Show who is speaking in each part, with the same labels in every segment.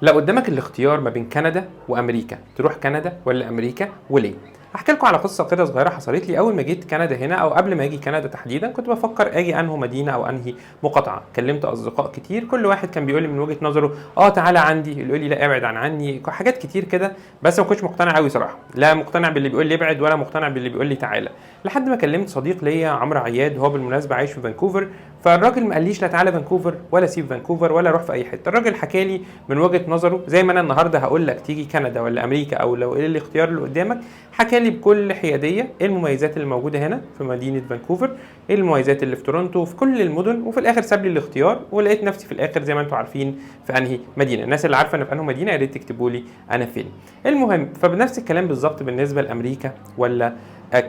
Speaker 1: لو قدامك الاختيار ما بين كندا وامريكا، تروح كندا ولا امريكا وليه؟ هحكي لكم على قصة كده صغيرة حصلت لي اول ما جيت كندا هنا، او قبل ما اجي كندا تحديدا. كنت بفكر اجي انهو مدينة او انهي مقاطعه. كلمت اصدقاء كتير، كل واحد كان بيقول لي من وجهه نظره تعالى عندي، اللي يقول لي لا ابعد عن عني، حاجات كتير كده. بس ما كنتش مقتنع قوي صراحه، لا مقتنع باللي بيقول لي ابعد ولا مقتنع باللي بيقول لي تعالى، لحد ما كلمت صديق ليا عمرو عياد، هو بالمناسبة عايش في فانكوفر. فالراجل ما قاليش لا تعالى فانكوفر ولا سيب فانكوفر ولا روح في اي حته. الراجل حكى لي من وجهه نظره، زي ما انا النهارده هقول لك تيجي كندا ولا امريكا، او لو ايه الاختيار اللي قدامك. حكى لي بكل حيادية ايه المميزات اللي موجودة هنا في مدينة فانكوفر، ايه المميزات اللي في تورونتو، في كل المدن، وفي الاخر ساب لي الاختيار. ولقيت نفسي في الاخر زي ما انتم عارفين في انهي مدينة. الناس اللي عارفه انا في انهي مدينة يا ريت تكتبوا لي انا فين. المهم فبنفس الكلام بالظبط بالنسبة لامريكا ولا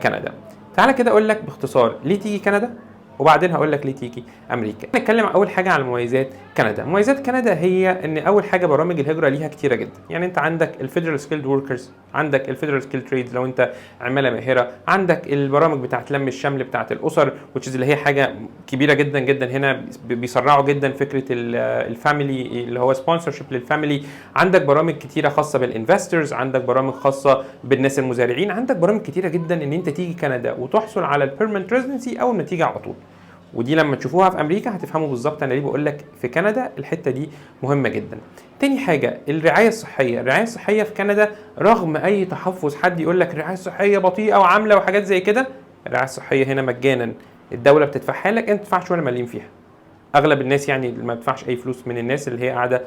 Speaker 1: كندا. تعالى كده اقول لك باختصار ليه تيجي كندا، وبعدين هقول لك ليه تيجي امريكا. نتكلم اول حاجة على مميزات كندا. مميزات كندا هي ان اول حاجة برامج الهجرة ليها كتيرة جدا. يعني انت عندك ال federal skilled workers، عندك ال federal skilled trades لو انت عماله ماهره، عندك البرامج بتاعت لم الشمل بتاعت الاسر، which is اللي هي حاجة كبيرة جدا جدا هنا، بيسرعوا جدا فكرة ال family اللي هو sponsorship لل family. عندك برامج كتيرة خاصة بال investors، عندك برامج خاصة بالناس المزارعين، عندك برامج كتيرة جدا ان انت تيجي كندا وتحصل على ال permanent residency اول ما تيجي على طول. ودي لما تشوفوها في امريكا هتفهموا بالظبط انا ليه بقول لك في كندا الحتة دي مهمة جدا. تاني حاجة الرعاية الصحية. الرعاية الصحية في كندا رغم اي تحفظ حد يقول لك الرعاية الصحية بطيئه وعامله وحاجات زي كده، الرعاية الصحية هنا مجانا، الدولة بتدفعها لك، انت ما تدفعش ولا مليم فيها. اغلب الناس يعني ما بتدفعش اي فلوس من الناس اللي هي قاعدة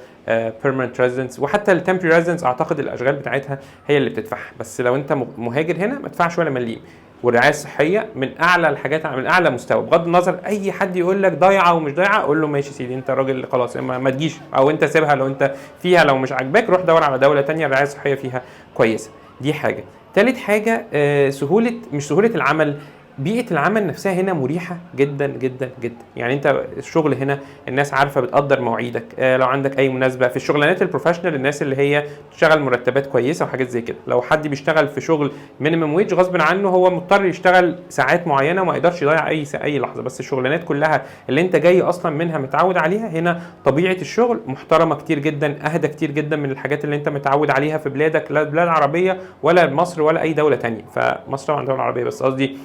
Speaker 1: permanent residents، وحتى ال temporary residents اعتقد الاشغال بتاعتها هي اللي بتدفعها. بس لو انت مهاجر هنا ما تدفعش ولا مليم. والرعاية الصحية من اعلى الحاجات، من اعلى مستوى. بغض النظر اي حد يقول لك ضايعة ومش ضايعة، قول له ماشي سيدي انت راجل خلاص ما تجيش، او انت سيبها لو انت فيها، لو مش عاجباك روح دور على دولة تانية الرعاية الصحية فيها كويسة. دي حاجة. تالت حاجة سهوله، مش سهولة العمل، بيئة العمل نفسها هنا مريحة جدا جدا جدا. يعني انت الشغل هنا الناس عارفة بتقدر مواعيدك، لو عندك اي مناسبة في الشغلانات ال professional، الناس اللي هي بتشتغل مرتبات كويسة وحاجات زي كده. لو حد بيشتغل في شغل minimum wage غصب عنه هو مضطر يشتغل ساعات معينة وما يقدرش يضيع اي لحظة. بس الشغلانات كلها اللي انت جاي اصلا منها متعود عليها، هنا طبيعة الشغل محترمة كتير جدا، اهدى كتير جدا من الحاجات اللي انت متعود عليها في بلادك، لا بلاد عربية ولا مصر ولا اي دولة تانية. فمصر طبعا دولة عربية، بس قصدي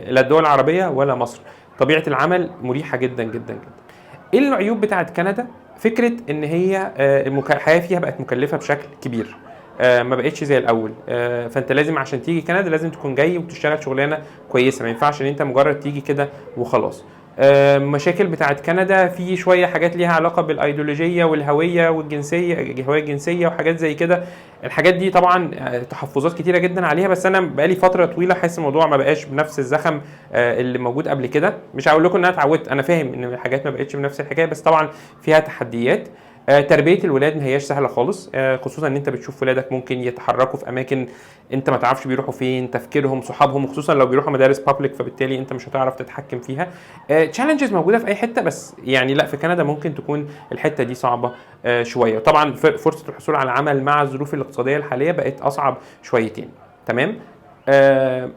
Speaker 1: لا الدول العربية ولا مصر. طبيعة العمل مريحة جدا جدا جدا. ايه العيوب بتاعت كندا؟ فكرة ان هي الحياة فيها بقت مكلفة بشكل كبير، ما بقتش زي الاول. فانت لازم عشان تيجي كندا لازم تكون جاي وبتشتغل شغلانة كويسة، ما ينفعش ان انت مجرد تيجي كده وخلاص. مشاكل بتاعت كندا في شوية حاجات ليها علاقة بالايديولوجيه والهوية والجنسيه، الهوية الجنسية وحاجات زي كده. الحاجات دي طبعا تحفظات كتيرة جدا عليها، بس انا بقالي فترة طويلة حاسس الموضوع ما بقاش بنفس الزخم اللي موجود قبل كده. مش هقول لكم ان انا اتعودت، انا فاهم ان الحاجات ما بقتش بنفس الحكاية، بس طبعا فيها تحديات. تربيه الولاد ما هياش سهلة خالص، خصوصا ان انت بتشوف ولادك ممكن يتحركوا في اماكن انت ما تعرفش بيروحوا فين، تفكيرهم، صحابهم، خصوصا لو بيروحوا مدارس public، فبالتالي انت مش هتعرف تتحكم فيها. challenges موجودة في اي حته، بس يعني لا في كندا ممكن تكون الحتة دي صعبة شوية. طبعا فرصة الحصول على عمل مع الظروف الاقتصادية الحالية بقت اصعب شويتين. تمام.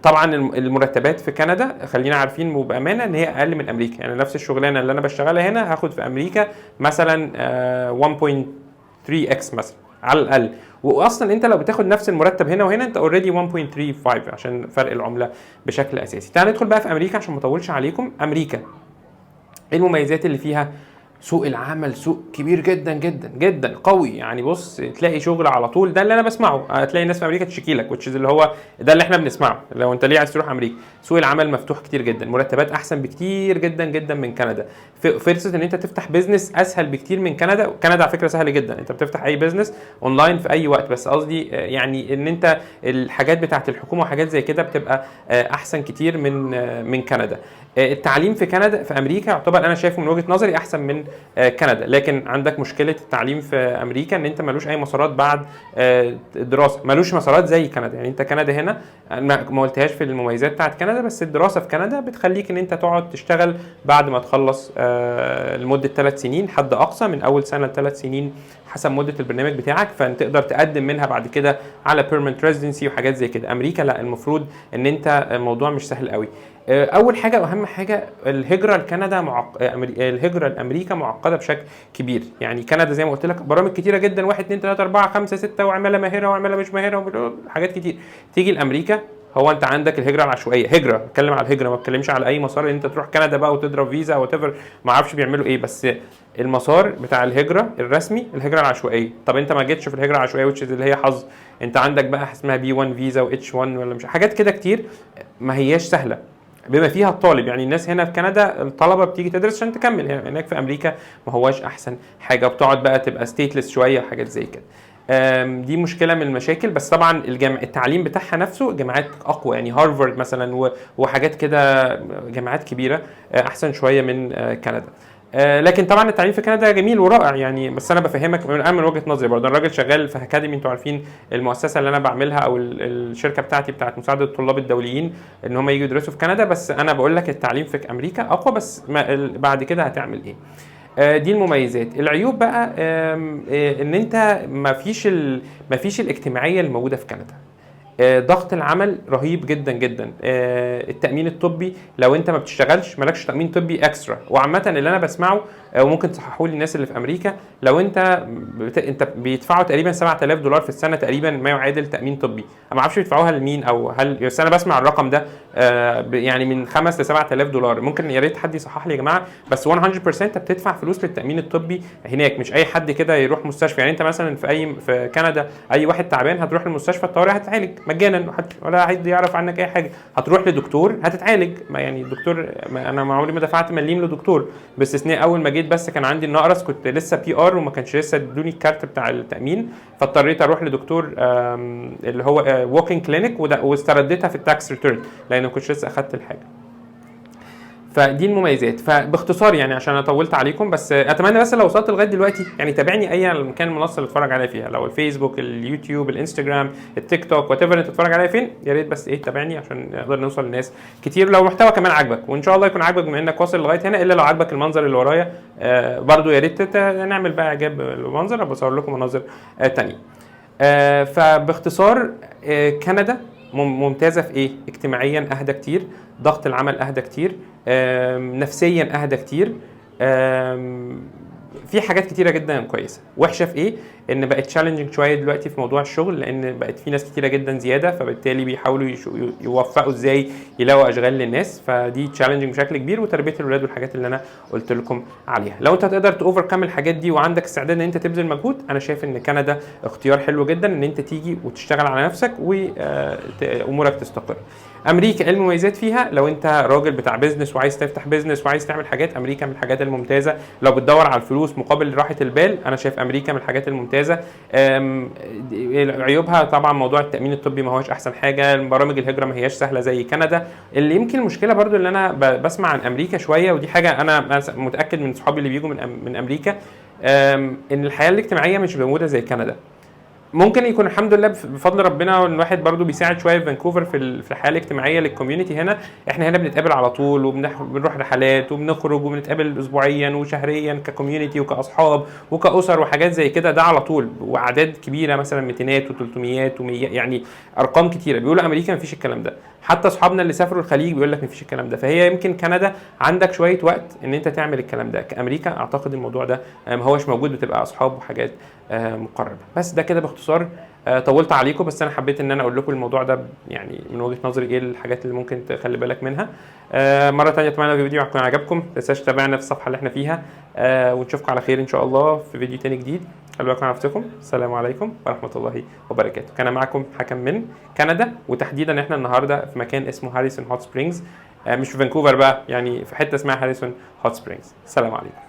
Speaker 1: طبعا المرتبات في كندا خلينا عارفين وبامانه ان هي اقل من امريكا. يعني نفس الشغلانة اللي انا بشتغلها هنا هاخد في امريكا مثلا 1.3 x مثلا على الاقل. واصلا انت لو بتاخد نفس المرتب هنا وهنا انت already 1.35 عشان فرق العملة بشكل اساسي. تعال ندخل بقى في امريكا عشان ما اطولش عليكم. امريكا ايه المميزات اللي فيها؟ سوق العمل سوق كبير جدا جدا جدا قوي، يعني بص تلاقي شغل على طول. ده اللي انا بسمعه، هتلاقي الناس في امريكا تشكي لك، which is اللي هو ده اللي احنا بنسمعه. لو انت ليه عايز تروح امريكا؟ سوق العمل مفتوح كتير جدا، مرتبات احسن بكتير جدا جدا من كندا، فرصة ان انت تفتح business اسهل بكتير من كندا. كندا على فكرة سهل جدا، انت بتفتح اي business online في اي وقت، بس قصدي يعني ان انت الحاجات بتاعت الحكومة وحاجات زي كده بتبقى احسن كتير من كندا. التعليم في كندا، في امريكا يعتبر انا شايفه من وجهه نظري احسن من كندا، لكن عندك مشكلة التعليم في امريكا ان انت ملوش اي مسارات بعد الدراسة، ملوش مسارات زي كندا. يعني انت كندا هنا ما قلتهاش في المميزات بتاعت كندا، بس الدراسة في كندا بتخليك ان انت تقعد تشتغل بعد ما تخلص لمدة 3 سنين حد اقصى، من اول سنة ل3 سنين حسب مده البرنامج بتاعك، فانت تقدر تقدم منها بعد كده على permanent residency وحاجات زي كده. امريكا لا، المفروض ان انت الموضوع مش سهل قوي. اول حاجة واهم حاجه، الهجرة لكندا معق... آه، أمري- آه، الهجرة لامريكا معقدة بشكل كبير. يعني كندا زي ما قلت لك برامج كتيرة جدا، 1 2 3 4 5 6، وعماله ماهره وعماله مش ماهره، حاجات كتير. تيجي لامريكا، هو انت عندك الهجرة العشوائيه، هجره، بتكلم على الهجره، ما بتكلمش على اي مسار ان انت تروح كندا بقى وتضرب فيزا او whatever، ما اعرفش بيعملوا ايه، بس المسار بتاع الهجرة الرسمي الهجرة العشوائيه. طب انت ما جيتش في الهجرة العشوائيه، which is اللي هي حظ، انت عندك بقى اسمها B1 فيزا و H1 ولا مش حاجات كده كتير، ما هياش سهلة بما فيها الطالب. يعني الناس هنا في كندا الطلبة بتيجي تدرس عشان تكمل، يعني هناك في امريكا ما هواش احسن حاجه، بتقعد بقى تبقى stateless شوية وحاجات زي كده. دي مشكلة من المشاكل. بس طبعا التعليم بتاعها نفسه جامعات اقوى، يعني هارفارد مثلا وحاجات كده، جامعات كبيرة احسن شوية من كندا. لكن طبعا التعليم في كندا جميل ورائع يعني، بس انا بفهمك من وجهه نظري برضه. انا راجل شغال في academy، انتوا عارفين المؤسسة اللي انا بعملها او الشركة بتاعتي بتاعت مساعدة الطلاب الدوليين ان هم يجوا يدرسوا في كندا، بس انا بقول لك التعليم في امريكا اقوى، بس ما بعد كده هتعمل ايه؟ دي المميزات. العيوب بقى ان انت ما فيش الاجتماعية الموجودة في كندا، ضغط العمل رهيب جدا جدا، التامين الطبي لو انت ما بتشتغلش مالكش تامين طبي extra. وعامة اللي انا بسمعه، وممكن تصححوا لي الناس اللي في امريكا، لو انت بيدفعوا تقريبا 7000 دولار في السنة تقريبا ما يعادل تامين طبي. انا ما اعرفش بيدفعوها لمين او هل، بس انا بسمع الرقم ده يعني من 5 ل 7000 دولار. ممكن يا ريت حد يصحح لي يا جماعه، بس 100% انت بتدفع فلوس للتامين الطبي هناك، مش اي حد كده يروح مستشفى. يعني انت مثلا في كندا اي واحد تعبان هتروح المستشفى الطوارئ هتتعالج مجانا ولا حد يعرف عنك اي حاجه، هتروح لدكتور هتتعالج، ما يعني الدكتور ما انا ما عمري ما دفعت مليم لدكتور، باستثناء اول ما جيت بس كان عندي النقرس، كنت لسه PR وما كانش لسه ادوني الكارت بتاع التامين، فاضطريت اروح لدكتور اللي هو walk-in clinic واسترديتها في ال tax return لان ما كنتش لسه اخدت الحاجه. فدي المميزات. فباختصار يعني عشان انا طولت عليكم، بس اتمنى بس لو وصلت لغاية دلوقتي يعني تابعني اي كان المنصة اللي تتفرج عليا فيها، لو الفيسبوك، اليوتيوب، الانستجرام، التيك توك، whatever انت تتفرج عليا فين، يا ريت بس ايه تابعني عشان نقدر نوصل لناس كتير. لو محتوى كمان عجبك، وان شاء الله يكون عجبك بما انك واصل لغاية هنا، الا لو عجبك المنظر اللي ورايا برضو يا ريت نعمل بقى اعجاب بالمنظر، بصور لكم مناظر تانية. فباختصار كندا ممتازة في ايه؟ اجتماعيا اهدى كتير، ضغط العمل اهدى كتير، نفسيا اهدى كتير، في حاجات كتيرة جدا كويسه. وحشة في ايه؟ ان بقت challenging شوية دلوقتي في موضوع الشغل، لان بقت في ناس كتيرة جدا زياده، فبالتالي بيحاولوا يوفقوا ازاي يلاقوا اشغال للناس، فدي challenging بشكل كبير. وتربيه الولاد والحاجات اللي انا قلت لكم عليها، لو انت تقدر ت overcome الحاجات دي وعندك استعداد ان انت تبذل مجهود، انا شايف ان كندا اختيار حلو جدا ان انت تيجي وتشتغل على نفسك وامورك تستقر. امريكا ايه المميزات فيها؟ لو انت راجل بتاع business وعايز تفتح business وعايز تعمل حاجات، امريكا من الحاجات الممتازه. لو بتدور على الفلوس مقابل راحة البال، انا شايف امريكا من الحاجات الممتازه. عيوبها طبعا موضوع التامين الطبي ما هوش احسن حاجه، برامج الهجرة ما هياش سهلة زي كندا. اللي يمكن المشكلة برضو اللي انا بسمع عن امريكا شويه، ودي حاجة انا متاكد من صحابي اللي بيجوا من امريكا، ان الحياة الاجتماعية مش موجودة زي كندا. ممكن يكون الحمد لله بفضل ربنا الواحد برضو بيساعد شوية في فانكوفر في الحياة الاجتماعية لل community هنا. احنا هنا بنتقابل على طول وبنروح رحلات وبنخرج وبنتقابل اسبوعيا وشهريا ك community وكاصحاب وكاسر وحاجات زي كده، ده على طول، واعداد كبيرة مثلا 200 و300 و100، يعني ارقام كتيره. بيقولوا امريكا مفيش الكلام ده، حتى اصحابنا اللي سافروا الخليج بيقول لك مفيش الكلام ده. فهي يمكن كندا عندك شوية وقت ان انت تعمل الكلام ده، كامريكا اعتقد الموضوع ده ما هوش موجود، بتبقى اصحاب وحاجات مقربة. بس ده كده باختصار. طولت عليكم بس انا حبيت ان انا اقول لكم الموضوع ده يعني من وجهه نظري ايه الحاجات اللي ممكن تخلي بالك منها. مرة ثانية اتمنى الفيديو يكون عجبكم، ما تنساش تتابعنا في الصفحة اللي احنا فيها، ونشوفكم على خير ان شاء الله في فيديو تاني جديد. خلوا بالكم على نفسكم. السلام عليكم ورحمة الله وبركاته. كان معكم حكم من كندا، وتحديدا احنا النهارده في مكان اسمه هاريسون هوت سبرينجز، مش في فانكوفر بقى، يعني في حتة اسمها هاريسون هوت سبرينجز. السلام عليكم.